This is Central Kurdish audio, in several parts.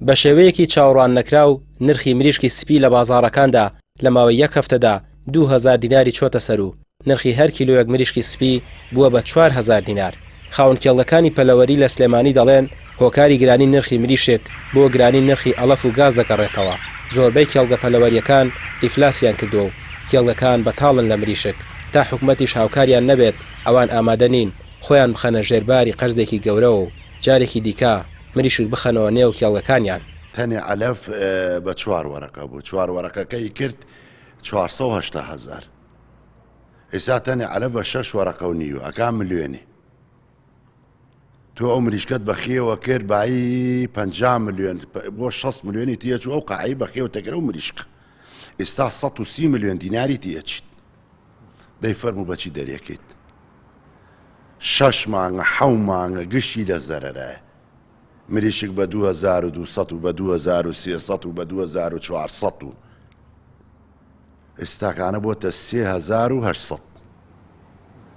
بە شێوەیەکی چاوەڕواننەکراو نرخی مریشکی سپی لە بازاڕەکاندا لە ماوەی یەک هەفتەدا 2000 دیناری چۆتە سەر و نرخی هەر کیلۆیەک مریشکی سپی بووە بە 4000 دینار. خاوەن کێڵگەکانی پەلەوەری لە سلێمانی دەڵێن هۆکاری گرانی نرخی مریشک بۆ گرانی نرخی ئەڵەف و گاز دەگەڕێتەوە، زۆربەی کێڵگە پەلەوەرییەکان ئیفلاسیان کردووە و کێڵگەکان بەتاڵن لە مریشک، تا حکومەتیش هاوکاریان نەبێت ئەوان ئامادە نین خۆیان بخەنە ژێر باری قەرزێکی گەورەوە و جارێکی دیکە مریشک بخەنەوە نێو کێڵگەکانیان. تەنێ عەلەف بە چوار وەرەقە بوو، چوار وەرەقەکەی کرد 480 هەزار. ئێستا تەنێ عەلەف بە شەش وەرەقە و نیوە ئەکا ملیۆنێ. تۆ ئەو مریشکەت بەخێوە کرد بایی 50 ملیۆن بۆ 60 ملیۆنی تێچوو ئەو قاعی بەخێوە تەکرە و مریشک ئێستا 130 ملیۆن دیناری تێچیت دەی فەرموو بەچی دەرێکەیت شەش مانگە حەو مانگە گشتی لە زەرەرایە مریشک بە 2200 و بە 2300 و بە 2400 و ئێستاکانە بۆتە 3800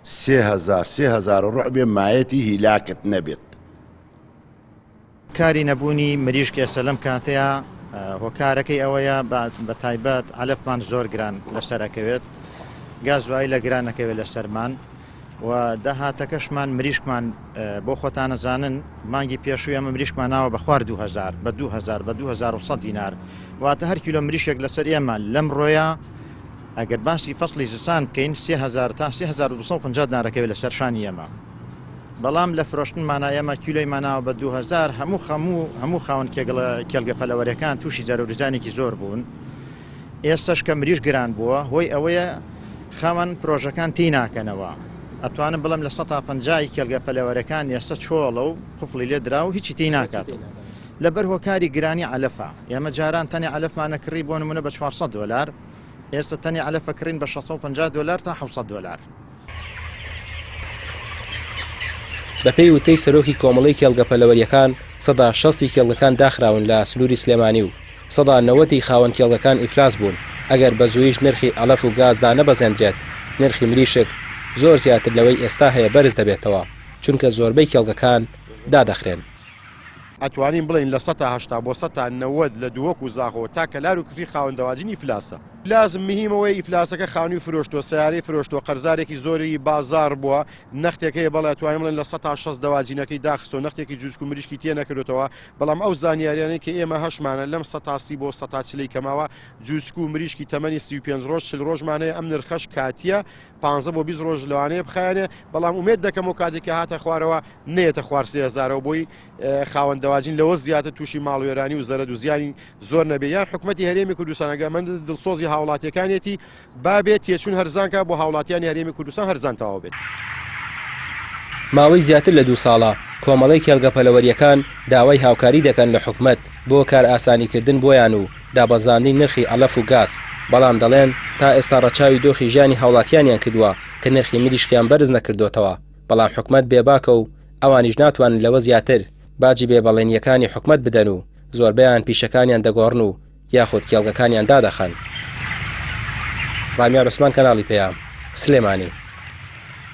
3000 3000 و ڕعبێ مایەتی هیلاکت نەبێت. کاری نەبوونی مریشک ئێستا لەم کاتەیا هۆکارەکەی ئەوەیە بە تایبەت عەلەفمان زۆر گران لەسەر ئەکەوێت گازوایی لە گران ئەکەوێت لەسەرمان و داهاتەکەشمان مریشکمان بۆ خۆتانەزانن مانگی پێشووی ئەمە مریشکمان ناوە بە خوار 2000 بە 2000 بە 2100 دینار واتە هەر کیلۆ مریشێک لەسەر ئێمە لەم ڕۆیە ئەگەر باسی فەصلی زستان بکەین 3000 تا 3250 دینارەکەوێت لەسەر شانی ئێمە بەڵام لە فرۆشتنمانا ئێمە کیلۆی ماناوە بە 2000 هەموو خەموو هەموو خاوەن کێگڵە کێڵگە پەلەوەرەکان تووشی زەرەورزانێکی زۆر بوون ئێستش کە مریش گران بووە هۆی ئەوەیە خاوەن پرۆژەکان تی ناکەنەوە ئەتوانم بڵم لە 150 کێڵگە پەلەوەرەکان ئێستا چۆڵە و قفڵی لێ درا و هیچی تی ناکات لەبەر هۆکاری گرانی عەلەفە ئێمە جاران تەنێ عەلەفمانە کڕی بۆ نمونە بە 400 دلار ئێستا تەنێ عەلەفە کڕین بە 650 دلار تا 700 دلار. بەپێی وتەی سەرۆکی کۆمەڵەی کێڵگە پەلەوەرییەکان، سەدا شەستی کێڵگەکان داخراون لە سنووری سلێمانی و سەدا نەوەتی خاوەن کێڵگەکان ئیفلاس بوون، ئەگەر بە زوویش نرخی عەلەف و گاز دانەبەزێندرێت، نرخی مریشک زۆر زیاتر لەوەی ئێستا هەیە بەرز دەبێتەوە، چونکە زۆربەی کێڵگەکان دادەخرێن. ئەتوانین بڵێین لە سەتا 80 بۆ سەتا 90 لە دهۆک و زاخۆ تا کەلار و کفری خاوەن دەواجین ئیفلاسە. ئیفلاس مهیم ئەوەیە ئیفلاسەکە خانووی فرۆشتووە، سەیارەی فرۆشتووە، قەرزارێکی زۆری بازاڕ بووە، نەختێک هەیە بەڵێ ئەتوانین بڵێین لە سەتا 60 دەواجینەکەی داخستووە، نەختێکی جوجک و مریشکی تێ نەکردۆتەوە، بەڵام ئەو زانیاریانەی کە ئێمە هەشمانە لەم سەتا سی بۆ سەتا چلەی کە ماوە جوجک و مریشکی تەمەنی 35 ڕۆژ 40 ڕۆژمان هەیە ئەم نرخەش کاتییە 15 بۆ 20 ڕۆژ لەوانەیە بخایەنێ بەڵام ئومێد دەکەم و کاتێک کە هاتە خوارەوە نەیەتە خوار 3000ەوە بۆی خاوەن دەواجین لەوە زیاتر تووشی ماڵوێرانی و زەرەد و زیانی زۆر نەبێ یان حکومەتی هەرێمی کوردستان ئەگەر من دڵسۆزی هاوڵاتیەکانیەتی با بێت تێچوون هەرزانکە بۆ هاوڵاتیانی هەرێمی کوردستان هەرزان تەواو بێت. ماوەی زیاتر لە دوو ساڵە کۆمەڵەی کێڵگە پەلەوەرییەکان داوای هاوکاری دەکەن لە حکومەت بۆ کارئاسانیکردن بۆیان و دابەزاندنی نرخی عەلەف و گاز، بەڵام دەڵێن تا ئێستا ڕەچاوی دۆخی ژیانی هاوڵاتیانیان کردووە کە نرخی مریشکیان بەرز نەکردۆتەوە، بەڵام حکومەت بێباکە و ئەوانیش ناتوانن لەوە زیاتر باجی بێ بەڵێنییەکانی حکومەت بدەن و زۆربەیان پیشەکانیان دەگۆڕن و یاخود کێڵگەکانیان دادەخەن. ڕامیار عوسمان کەناڵی پەیام، سلێمانی.